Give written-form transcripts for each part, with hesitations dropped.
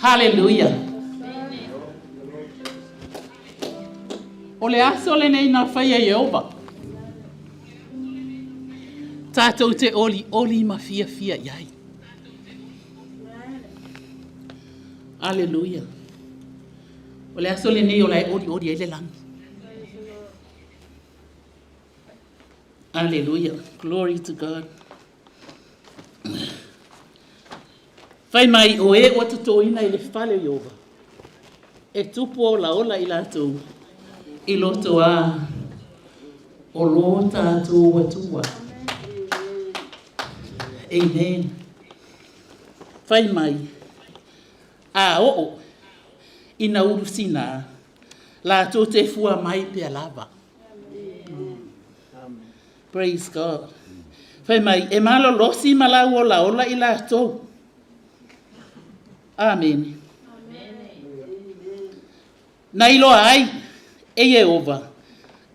Haleluia! O le aso lenei na faia e Ieova. Tatou te olioli ma fiafia i ai. Aleluia. O le aso lenei o la e olioli ai le lagi. Aleluia. Glory to God. Fai mai, o e ua totoina i le fale o Ieova, e tupu olaola i latou i loto a o lo tatou Atua. Amen. Fai mai, a oo ina ulusina latou te fua mai pea lava. Praise God. Fai mai, e malolosi ma lau olaola i latou. Amene. Na iloa ai e Ieova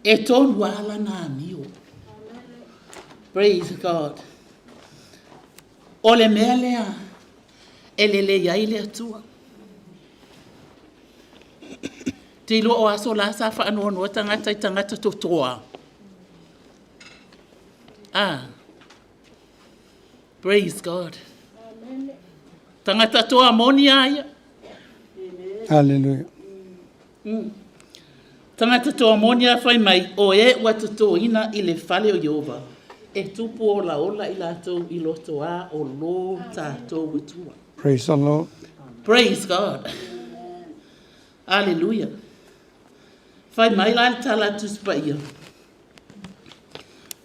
e tonu lava lana amio. Praise God. O le mea lea e lelei ai le Atua. Te iloa o aso la sa faanoanoa tagata i tagata totoa. Ah. Praise God. Tagata toa moni a ia. Hallelujah. Tagata toa moni a fai mai, o e ua totoina i le fale o Ieova, e tupu olaola i latou i loto a o lo tatou Atua. Praise the Lord. Praise God. Aleluia. Fai mai la le tala a Tusi Paia.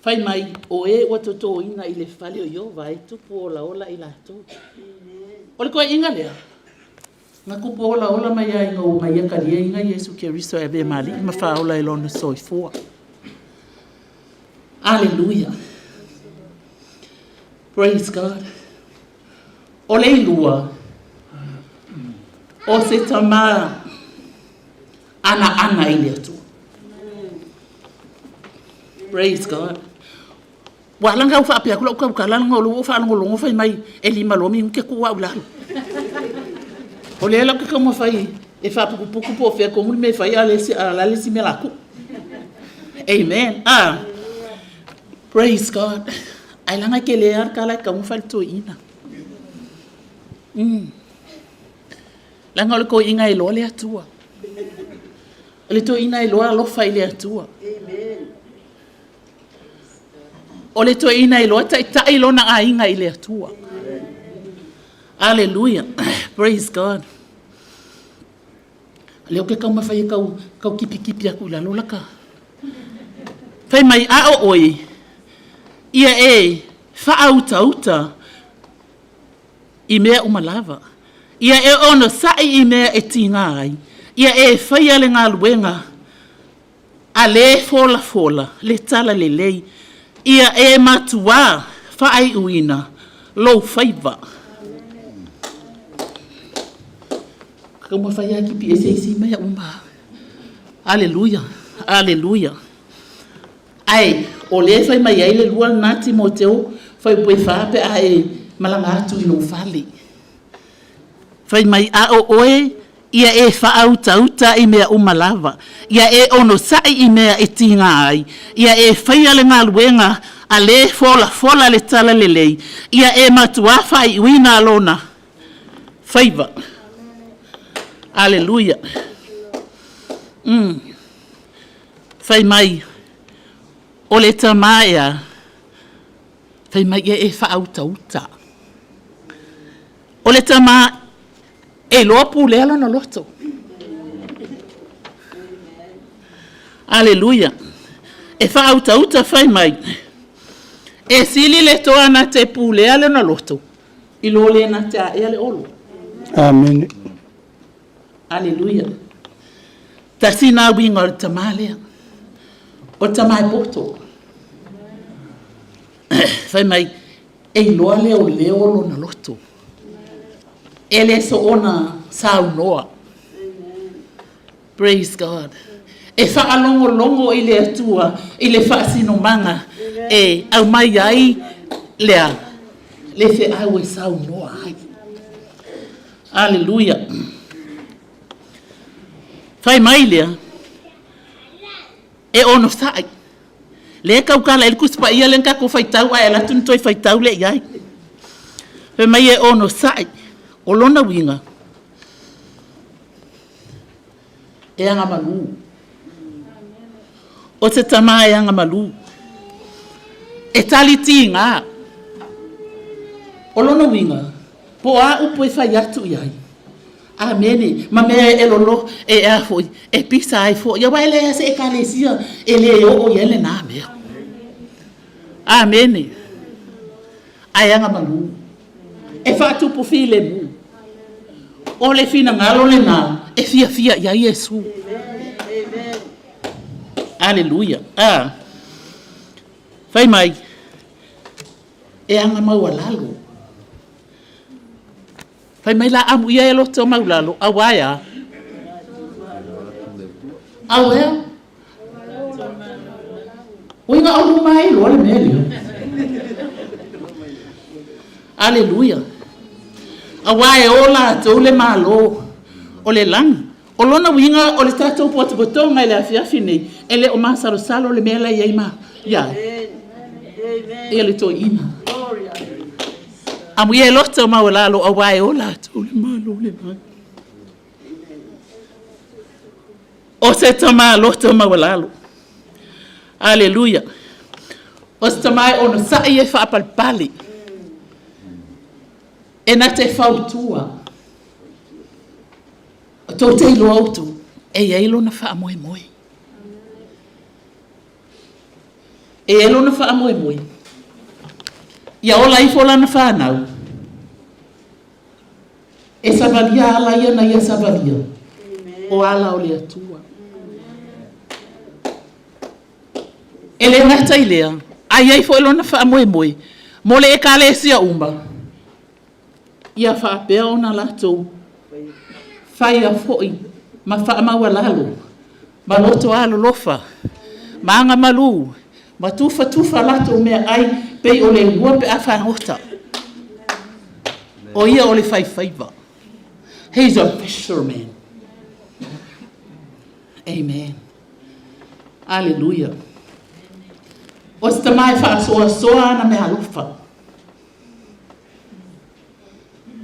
Fai mai, o e ua totoina i le fale o Ieova e tupu olaola i latou. O le koeaiga lea, na kupu olaola mai ai ina ua mai ia kalia inga Iesu Keriso e avea ma Alii ma Faaola e lona soifua. Aleluia. Praise God. O le ilua, o se tama anaana i le Atua. Praise God. Ua ala au faapea atu lau tautala leaga o lea ua ou faalogologo fai mai e lima loa minute tuu au i lalo. O lea la ou te taumafai e faaputuputu po o fea tonu le mea e fai a o le a le isi mea o le a tuu. Amen. Ah, praise God. Ae leaga e tele lava le tala e tatau ona fai i le toeaina. Leaga o le toeaina e iloa le Atua. O le toeaina e iloa alofa i le Atua. O le toeaina e iloa taitai lona aiga i le Atua. Aleluia. Praise God. Lea ou te taumafai e tau, tau kipikipī atu i lalo laka. Fai mai, a o oe, ia e faautauta i mea uma lava. Ia e onosai i mea e tiga ai. Ia e faia le galuega a le folafola le tala lelei. Ia e matuā faaiuina lou faiva. Taumafai lava e kipi ese isi mea uma. Aleluia, aleluia. Ae o lea e fai mai ai le lua lena Timoteo fuaiupu e fa pe a e malaga atu i lou fale. Fai mai, a o oe, ia e faautauta i mea uma lava, ia e onosai i mea e tiga ai, ia e faia le galuega a le folafola le tala lelei, ia e matuā faaiuina lona faiva. Aleluia. Fai mai, o le tama ea, fai mai ia e faautauta. O le tama e iloa pulea lona loto. Aleluia. E faautauta fai mai, e sili le toa na te pulea lona loto, i lo le na te aea le olo. Amene. Aleluia. Tasi nā uiga o le tama lea. O le tama e poto. Fai mai, e iloa leoleo lona loto. E le soona saunoa. Praise God. E faalogologo i le Atua i le faasinomaga e aumai ai lea le feau e saunoa ai. Aleluia. Fai mai lea, e onosai. Lea e tautala ai le Tusi Paia lea na tatou faitau ae alu atu na toe faitau lea i ai. Fai mai e onosai. O lona uiga, e agamalu. O se tama e agamalu. E tali tiga. O lona uiga, po o a upu e fai atu i ai, Amene. Ma mea e lolo, e a foi, e pisa ai foi. Aua e leai lava se Ekalesia e le oo i ai lena mea. Amene. Ae agamalu. E faatupu filemu. O le finagalo lena e fiafia i ai Iesu. Aleluia. Ah. Fai mai, e aga maualalo. Fai mai la amuia e loto maulalo, auā e a? Auea? Uiga o luma ai loa le mea lea. Aleluia. Auā e o latou le Malo o le lagi. O lona uiga o le tatou potopotoga i le afiafi nei, e le o masalosalo le mea la e i ai ma ia ia le toeaina. Amuia e loto maualalo auā e o latou le Malo o le lagi. O se tama loto maualalo. Aleluia. O se tama e onosai e faapalepale. E na te fautua. Tou te iloa outou, e i ai lona faamoemoe. E i ai lona faamoemoe. Ia ola ifo lana fanau. E savalia ala ia na ia savalia. O ala o le Atua. E le gata i lea, a i ai foi lona faamoemoe mo le Ekalesia uma, ia faapea ona latou faia foi ma faamaualalo ma loto alolofa ma agamalu ma tufatufa latou meaai pei o le lua pe a fagota. O ia o le faifaiva. He's a fisherman. Amen. Aleluia. O se tama e faasoasoa ana meaalofa.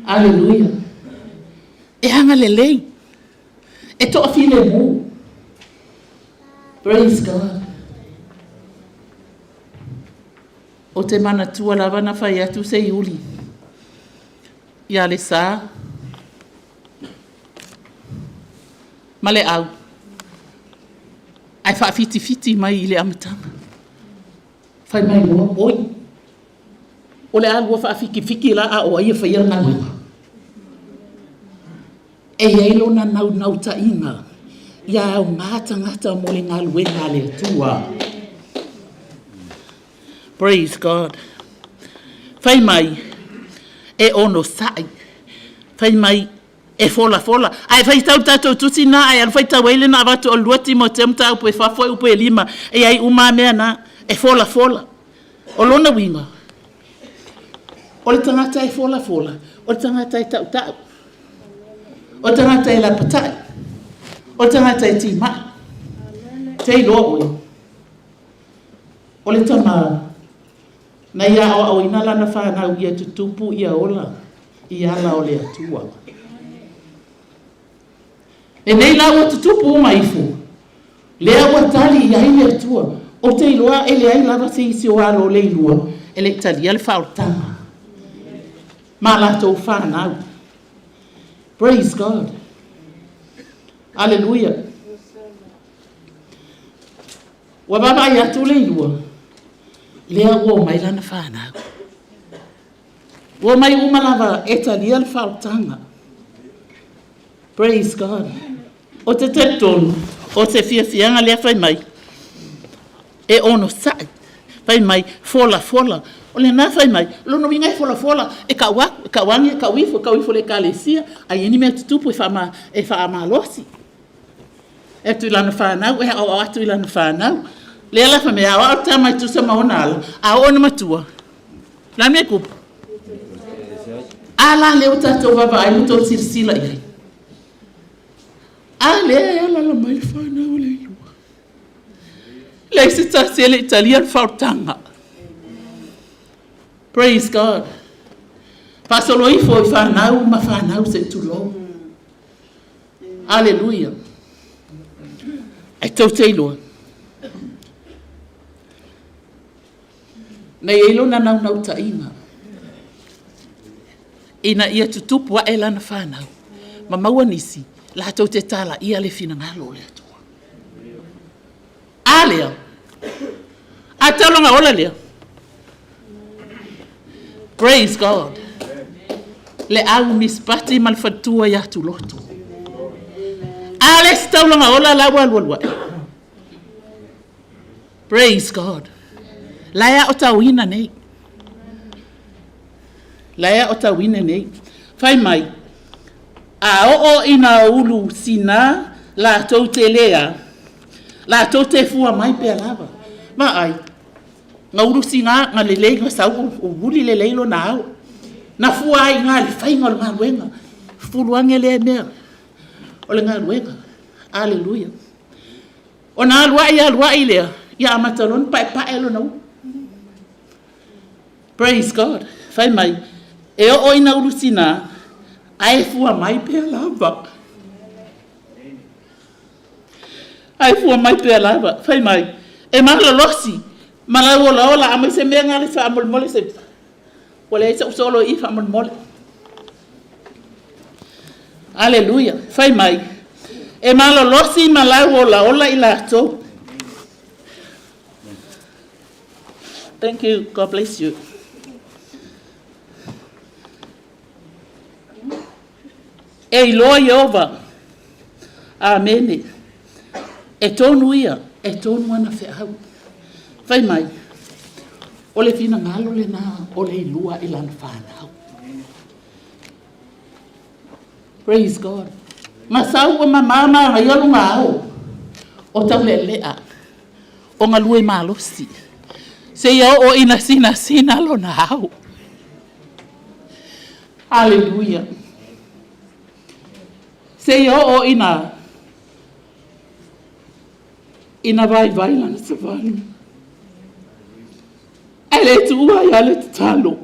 Aleluia. E agalelei. E toafilemu. Praise God. Ou te manatua lava na fai atu se iuli ia Lesa ma le au ae faafitifiti mai i le amataga. Fai mai loa, oi, o le a lua faafikifiki la a o ai e faia le galuega? E i ai lona naunautaiga ia aoga tagata mo le galuega a le Atua. Praise God. Fai mai, e onosai. Fai mai, e folafola. Ae faitau le tatou tusi na, ae alu faitau ai le na avatu o le 2 Timotea mataupu e 4 fuaiupu e 5, e i ai uma a mea na, e folafola. O lona uiga, o le tagata e folafola, o le tagata e tautau, o le tagata e lapatai, o le tagata e timai. Te iloa oe, o le tama na ia aoaoina lana fanau ia tutupu ia ola i ala o le Atua. Lenei la ua tutupu uma ifo, lea ua tali i ai le Atua. Ou te iloa e leai lava se isi o alo o Leilua e le i talia le faaolataga ma latou fanau. Praise God. Aleluia. Ua vaavaai atu Leilua, lea ua omai lana fanau. Ua omai uma lava e talia le faaolataga. Praise God. O te talitonu, o se fiafiaga lea fai mai, e onosai, fai mai, folafola. O lena fai mai, o lona uiga e folafola, e kau aku, e kau age, e kau ifo, e kau ifo i le ekalesia, a i ai ni mea tutupu e faama, e faamalosi. E atu i lana fanau, e aoao atu i lana fanau. Lea la fai mai, e aoao le tama e tusa ma ona ala, a oo ina matua, o le a le mea e tupu? A la lea ua tatou vaavaai ma tou silasila i ai? A lea e alaala mai le fanau a Leilua. Leai se tasi e le i talia le faaolataga. Praise God. Faasolo ifo i fanau ma fanau se i tulou. Aleluia. Ae tou te iloa, na i ai lona naunautaiga ina ia tutupu ae lana fanau ma maua nisi latou te talaia le finagalo o le Atua. A lea, a taulaga ola lea. Praise God. Le au mispati ma le faletua ia Tuloto. A le isi taulaga ola la ua alualu ae. Praise God. La e aotauina nei. La e aotauina nei. Fai mai, a oo ina ulu sina latou te lea, latou te fua mai pea lava. Vaai, na ulu sina, na lelei, na sau uli lelei lona ao. Na fua ai i ina i le faiga o le galuega. Fufulu ane lea mea o le galuega. Aleluia. Ona aluai aluai lea, ia amata loa ona paepae lona ulu. Praise God. Fai mai, e oo ina ulu sina, ae fua mai pea lava. Ae fua mai pea lava. Fai mai, e malolosi ma lau olaola, aumai se mea na le faamolemole se Ua leai sou solo i i faamolemole. Aleluia. Fai mai, e malolosi ma lau olaola i latou. Thank you. God bless you. E iloa Ieova. Amene. E tonu ia, e tonu ana feau. Fai mai, o le finagalo lena o le ilua i lana fanau. Praise God. Na sau ua mamā manaia lona ao o taulealea o galue malosi seia oo ina sinasina lona ao. Aleluia. Seia oo ina ina vaivai lana savali. Ae le tuua ai lava le tatalo.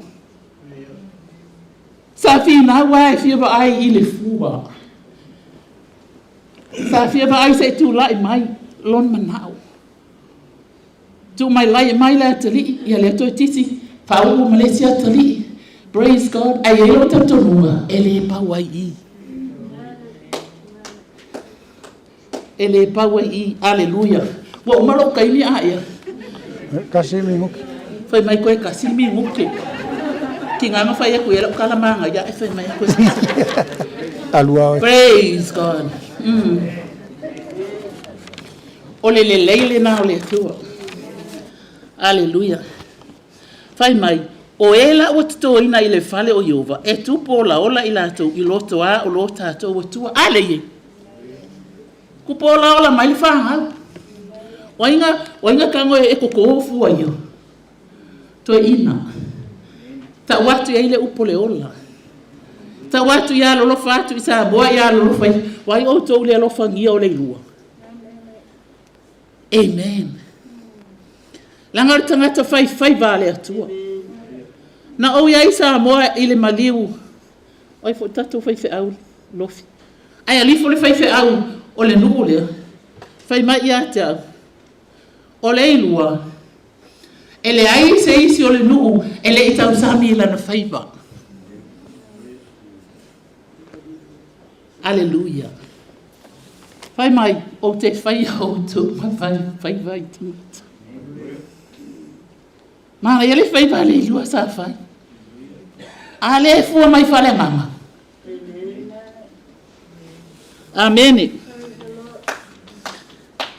Sa finau lava e fia vaai i le fua. Sa fia vaai se i tulai mai lona manao. Tuu mai lai mai le atalii, ia lea toe titi, faauu ma le isi atalii. Praise God. Ae i ai lou talitonuga, e le pau ai i. E le pau ai i. Aleluia. Ua uma lou taimi a ia. Kasi minuke. Fai mai koe kasi minuke. Ki ngā fai aku i lau kala manga ia e fai mai koe. Alua. Praise God. O le lelei lena o le Atua. Aleluia. Fai mai, o e la ua totoina i le fale o Ieova, e tupu olaola i latou i loto a o lo tatou Atua. A lei e? Kupu olaola mai le fanau. O ai nga, o ai nga tago e koko fua ia? Toeaina. Tau atu i ai le upu o le ola. Tau atu ia alolofa atu i Samoa ia alolofa i. O ai outou le alofagia o le ilua? Amen. Leaga o le tagata faifaiva a le Atua. Na ou i ai i Samoa i le maliu, o ai foi tatou faifeau lofi. Ae alifo le faifeau o le nuu lea, fai mai ia te au, o le ilua, e leai se isi o le nuu e le i tausami i lana faiva. Aleluia. Fai mai, ou te faia outou ma faiva i tagata. Manaia le faiva a le ilua sa fai. A le fua mai faleagaga. Amene.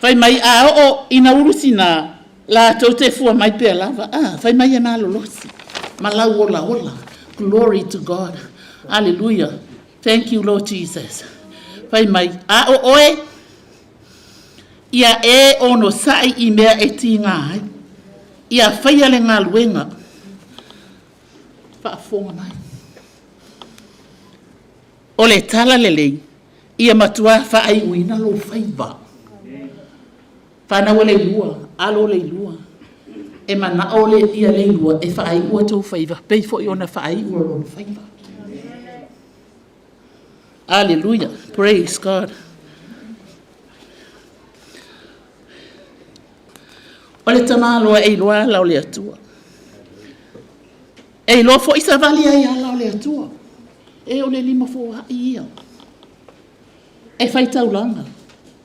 Fai mai, a oo ina ulu sina, latou te fua mai pea lava. Ah, fai mai e malolosi ma lau olaola. Glory to God. Hallelujah. Thank you, Lord Jesus. Fai mai, a o oe, ia e onosai i mea e tiga ai. Ia faia le galuega. Faafofoga mai. O le tala lelei, ia matua faaiuina lou faiva. Fanau a Leilua, alo o Leilua, e manao le ia Leilua e faaiu o outou faiva, pei foi ona faaiu o lona faiva. Aleluia. Praise God. O le tamaloa e iloa ala o le Atua. E iloa foi savali ai ala o le Atua. E o le lima foai ia. E fai taulaga.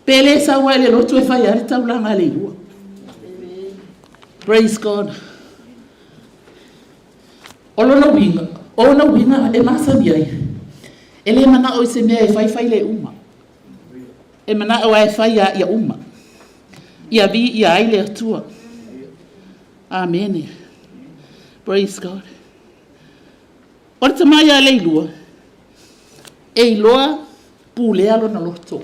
Pe le sau ai le lotu e fai ai le taulaga a Leilua. Praise God. O lona uiga, o ona uiga e masani ai, e le manao i se mea e fai fai le uma. E manao lava e fai lava ia uma. Ia viia ai le Atua. Amene. Praise God. O le tama ia Leilua, e iloa pulea lona loto.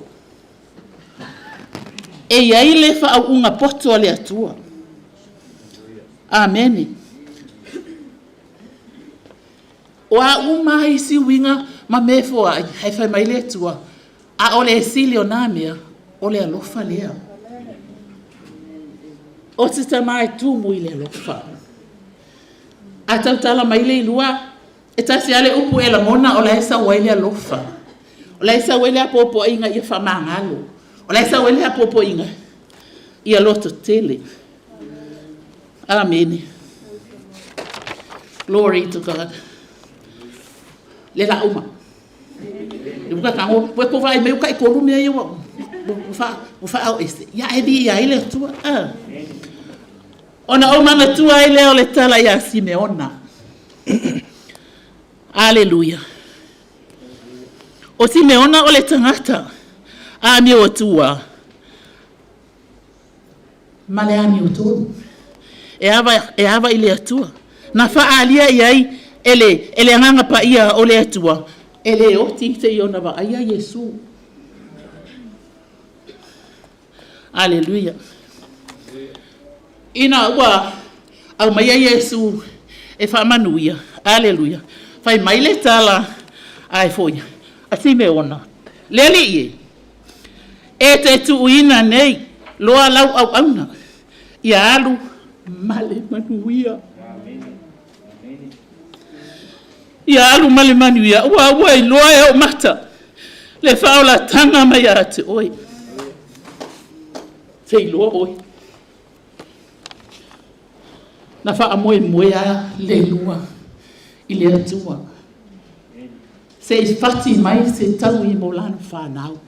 E i ai le faauuga poto a le Atua. Amene. O a uma lava isi uiga ma mea e foai, ae fai mai le Atua, a o le sili o nā mea, o le alofa lea. O se tama e tumu i le alofa. A tautala mai Leilua, e tasi lava le upu e lagona o la e sau ai le alofa. O la e sau ai le apoapoaiga ia faamagalo. O la e sau ai le apoapoaiga ia loto tele. Amene. Glory to God. Le la uma. Le uka tango, ua ko vai mai uka i kolu mea ia ua ua o ese. Ia e vi ia ile atua. Ah. Ona ou manatua ai lea o le tala iā Simeona. Aleluia. O Simeona o le tagata amio atua ma le amiotonu. E ava, e ava i le Atua. Na faaalia i ai e le, e le Agaga Paia o le Atua, e le oti seia ona vaaia Iesu. Aleluia. Ina ua aumaia Iesu e faamanuia. Aleluia. Fai mai le tala a foi a Simeona, Le Alii e, e te tuuina nei loa lau auauna ia alu ma le manuia. Ia alu ma le manuia, ua ua iloa e ou mata le faaolataga mai ia te oe. Se iloa oe. Na faamoemoe a le lua i le Atua. Se i fati mai se taui mo lana whanau.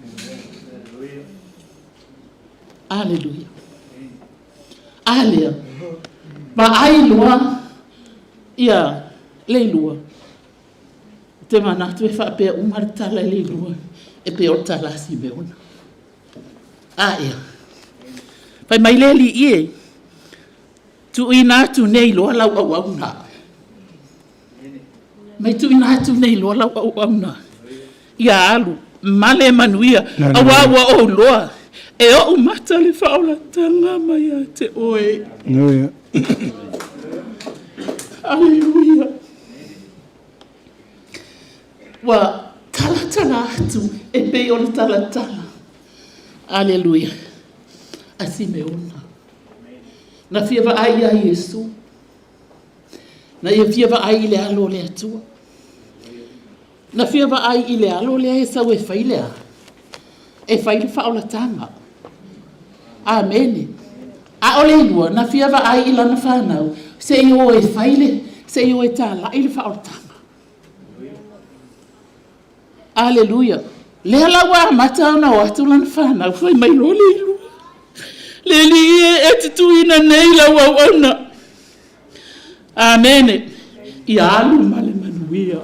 Aleluia. A lea, vaai loa ia Leilua. Ou te manatu e faapea uma le tala i Leilua e pei o le tala a Simeona. A ea. Fai mai le Alii e, tuuina atu nei loa lau auauna. Mai tuuina atu nei loa lau auauna ia alu ma le manuia, auā ua ou loa e oʻu mata le faaolataga mai ia te oe. Aleluia. Ua talatala atu e pei o le talatala. Aleluia. A Simeona. Na fia vaai ia Iesu. Na ia fia vaai i le alo o le Atua. Na fia vaai i le alo lea e sau e fai le a? E fai le faaolataga. Amene. A o Leilua, na fia vaai i lana fanau, se i o e fai le, se i o e talai le faaolataga. Aleluia. Lea la ua amata ona o atu lana fanau, fai mai loa Leilua. Le Alii e, e te tuuina nei lau auauna. Amene. Ia alu ma le manuia.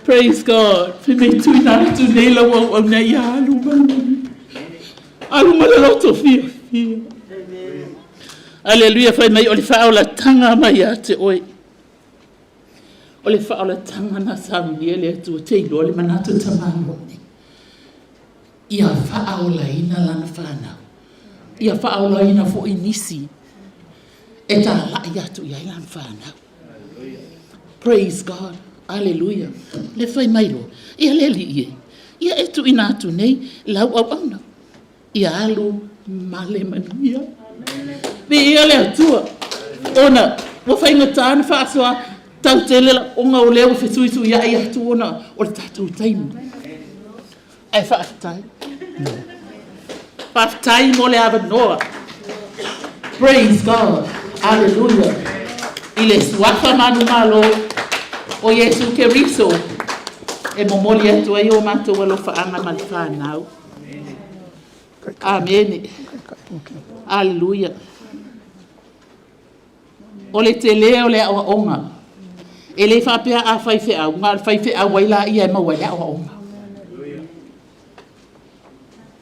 Praise God. Fai mai tuuina atu nei lau auauna ia alu ma le manuia. Alu ma le loto fiafia. Aleluia. Fai mai o le faaolataga mai ia te oe. O le faaolataga na saunia e le Atua te iloa le manatu tamaloa nei. Ia faaolaina lana fanau. Ia faaolaina foi nisi e talai atu i ai lana fanau. Praise God. Aleluia. Le fai mai loa, ia le Alii e, ia e tuuina atu nei lau auauna, ia alu ma le manuia. Viia le Atua, ona ua faigata ona faasoa tautele ona o lea ua fesuisuiai atu ona o le tatou taimi. Ae faafetai. Faafetai mo le avanoa. Praise God. Aleluia. I le suafa manumalo o Iesu Keriso e momoli atu ai o matou alofaaga ma le fanau. Amene. Aleluia. O le tele o le aoaoga. E le faapea a faifeau, na o le faifeau ai laia e maua ai le aoaoga.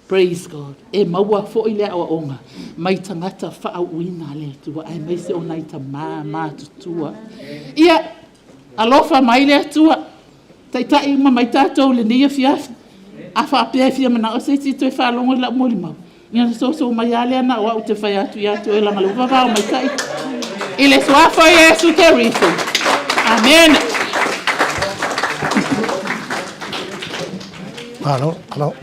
Praise God. E maua foi le aoaoga mai tagata faauuina a le Atua, aemaise o nai tama matutua. Ia, alofa mai le Atua, taitai uma mai tatou i lenei afiafi. A faapea e fia manao se isi e toe faalogo i lau molimau, ia ona soso mai lava lea na o au ou te fai atu ia te oe, leaga o lea ua vavao mai ta ita. I le suafa o Iesu Keriso. Amene. Malo, malo.